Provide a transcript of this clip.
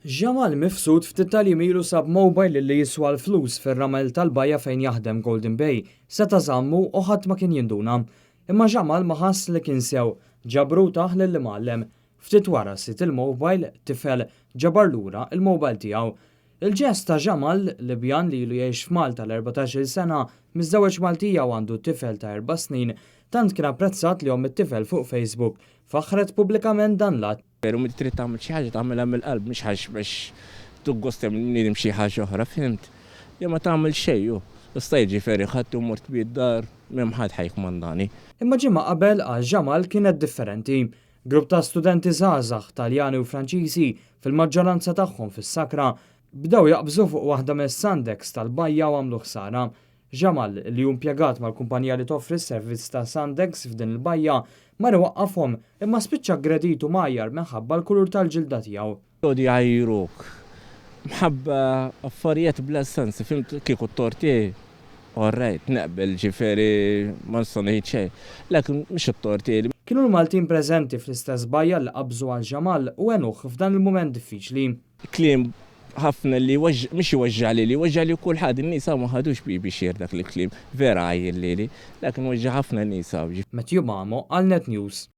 Jamal Mifsud ftit tal-jiem ilu sab mobile li jiswa l-flus fir-ramel tal-bajja fejn jaħdem Golden Bay. Seta' żammu u ħadd ma kien jinduna. Imma Jamal ma ħass li kien sew, ġabru tah lill-imgħallem. Ftit wara sid il-mobile, tifel, ġabar lura il-mobile tiegħu. Il-ġest ta' Jamal, Libjan li ilu jgħix f'Malta l-14-il sena, miżżewweġ Maltija u għandu tifel ta' 4 snin, tant kien apprezzat li omm it-tifel fuq Facebook faħħret pubblikament dan l-att. Veru meta trid tagħmel xi ħaġa tagħmilha mill-qalb, mhux ħax biex tuggosta minn xi ħaġa oħra, fhimt? Jew ma tagħmel xejn hu. Issa jiġifieri ħadd u mort bi d-dar, m'hemm ħadd ħa jikkmandani. Imma ġimgħa qabel għal Jamal kienet differenti. Grupp ta' studenti żgħażagħ Taljani u Franċiżi, fil-maġġoranza tagħhom fis-sakra, bdew jaqbżu fuq waħda mis-sandeks tal-bajja u għamlu ħsara. Jamal, li hu impjegat mal-kumpanija li toffri s-servizz ta' sandeks f'din il-bajja, mar iwaqqafhom imma spiċċa aggredit u mgħajjar minħabba l-kulur tal-ġilda tiegħu. Jgħodu jgħajruk. Mħabba affarijiet bla sens, fhimt, kieku t-tort tiegħi, all right, naqbel, ġifieri ma nista' ngħid xejn. Lakin mhux it-tort tiegħi. Kienu l-Maltin preżenti fl-istess bajja li qabżu għal Jamal u għenuh f'dan il-mument diffiċli. Kliem ħafna li mhux iweġġa' lili, iweġġa' lil kulħadd, in-nies hawn ma ħadux bi bixir dak il-kliem, vera għajjel lili, lakin weġġa' ħafna nies hawn. Matthew Mamo għal Net News.